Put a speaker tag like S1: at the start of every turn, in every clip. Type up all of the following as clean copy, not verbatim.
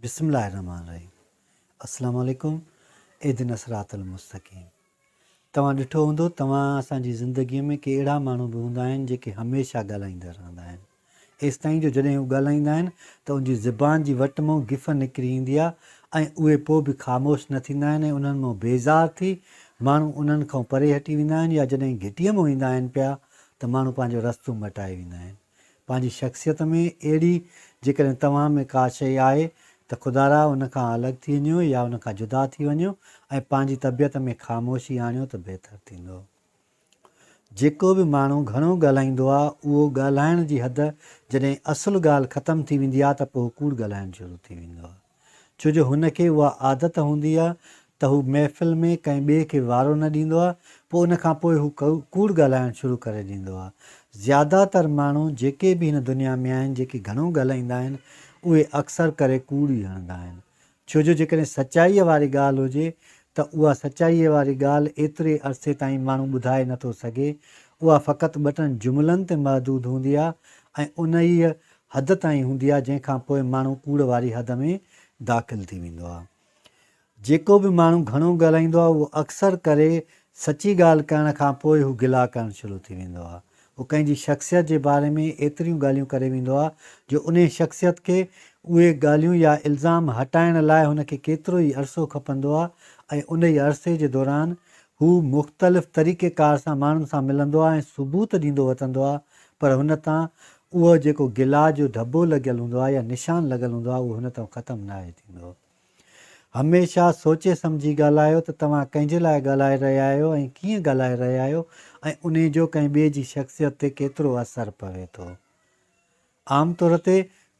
S1: بسم الله الرحمٰن الرحيم السلام عليڪم اهدنا الصراط المستقيم توهان ڏٺو هوندو توهان اسان جي زندگي ۾ ڪي اهڙا ماڻهو به هوندا آهن جيڪي هميشه ڳالهائيندا رهندا آهن ايستائين جو جڏهن هو ڳالهائيندا آهن ته ان جي زبان جي وٽ مان گف نڪري ايندي آهي ۽ اهي پوء به خاموش نه ٿيندا آهن ۽ انهن مان بيزار ٿي ماڻهو انهن کان پري هٽي ويندا آهن يا جڏهن گهٽيء مان ايندا آهن پيا ته ماڻهو پنهنجو رستو مٽائي ويندا آهن پنهنجي شخصيت ۾ اهڙي جيڪڏهن توهان ۾ ڪا شيء آهي ته خدارا ان کان الڳ ٿي وڃو يا ان کان جدا ٿي وڃو ۽ پنهنجي طبيعت ۾ خاموشي آڻيو ته بهتر ٿيندو. جيڪو به ماڻهو گهڻو ڳالهائيندو آهي اهو ڳالهائڻ جي حد جڏهن اصل ڳالهه ختم ٿي ويندي آهي ته پوء هو ڪوڙ ڳالهائڻ شروع ٿي ويندو آهي. ڇو جو هن کي اها عادت هوندي آ ته هو محفل ۾ ڪنهن ٻئي کي وارو نه ڏيندو آ، پوء ان کان پوء هو ڪوڙ ڳالهائڻ شروع ڪري ڏيندو آ. زياده تر ماڻهو جيڪي به هن دنيا ۾ آهن جيڪي گهڻو ڳالهائيندا آهن اهي اڪثر ڪري ڪوڙ ئي هڻندا آهن. ڇو جو جيڪڏهن سچائيء واري ڳالهه هجي ته اها سچائيء واري ڳالهه ايتري عرصي تائين ماڻهو ٻڌائي نه ٿو سگهي، اها فقط ٻه ٽن جملن تي محدود هوندي آ ۽ انهيء حد تائين هوندي آهي جنهن کان پوء ماڻهو ڪوڙ واري حد ۾ داخل ٿي ويندو آهي. جيڪو به ماڻهو گهڻو ڳالهائيندو آهي اهو اڪثر ڪري سچي ڳالهه ڪرڻ کان پوء هو گلا ڪرڻ شروع ٿي ويندو آهي. هو ڪنهن جي شخصيت جي باري ۾ ايتريون ڳالهيون ڪري ويندو آهي جو انهي شخصيت کي اهي ڳالهيون يا الزام هٽائڻ لاء هن کي ڪيترو ئي عرصو کپندو آهي ۽ انهي عرصي جي دوران هو مختلف طريقيڪار سان ماڻهن سان ملندو آهي ۽ ثبوت ڏيندو وتندو آهي پر هن تان اهو جيڪو گلا جو ڌٻو لڳيل هوندو آهي يا نشان لڳل هوندو آهي اهو هن تان ختم ناهي ٿيندو. هميشه سوچي سمجهي ڳالهايو ته توهان ڪنهن جي لاء ڳالهائي رهيا آهيو ۽ ڪيئن ڳالهائي رهيا آهيو ۽ انهي جو ڪنهن ٻئي جي شخصيت تي ڪيترو اثر پوي ٿو. عام طور تي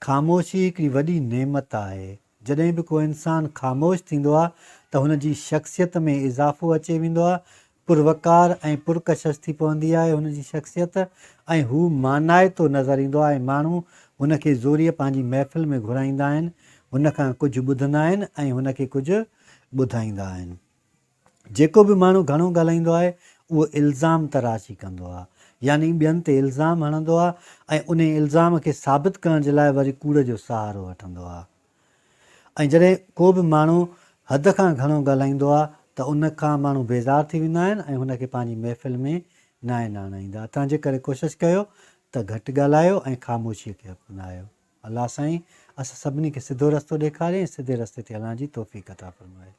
S1: خاموشي هڪڙي وڏي نعمت آهي. جڏهن به ڪو انسان خاموش ٿيندو آهي ته هن جي شخصيت ۾ اضافو اچي ويندو آهي، پروقار ۽ پرڪشش ٿي پوندي آهي هن جي شخصيت ۽ هو مانائتو نظر ايندو آهي ۽ ماڻهو هن کي زوريء پنهنجي محفل ۾ گهرائيندا آهن، هن کان ڪجهه ٻڌندا آهن ۽ هن کي ڪجهه ٻڌائيندا آهن. جيڪو به ماڻهو گهڻو ڳالهائيندو آهي اهو الزام تراشي ڪندو آهي يعني ٻين تي الزام هڻندو آهي ۽ انهي الزام کي ثابت ڪرڻ جي لاء وري ڪوڙ جو سهارو وٺندو آهي ۽ جڏهن ڪو به ماڻهو حد کان گهڻو ڳالهائيندو آهي ته ان کان ماڻهو بيزار ٿي ويندا آهن ۽ هن کي پنهنجي محفل ۾ ناهن آڻائيندا تنهن جي ڪري ڪوشش ڪيو ته گهٽ ڳالهايو ۽ خاموشي کي اپنايو. الله سائين اسان سڀني کي سڌو رستو ڏيکاري ۽ سڌي رستي تي هلڻ جي توفيق عطا فرمائي.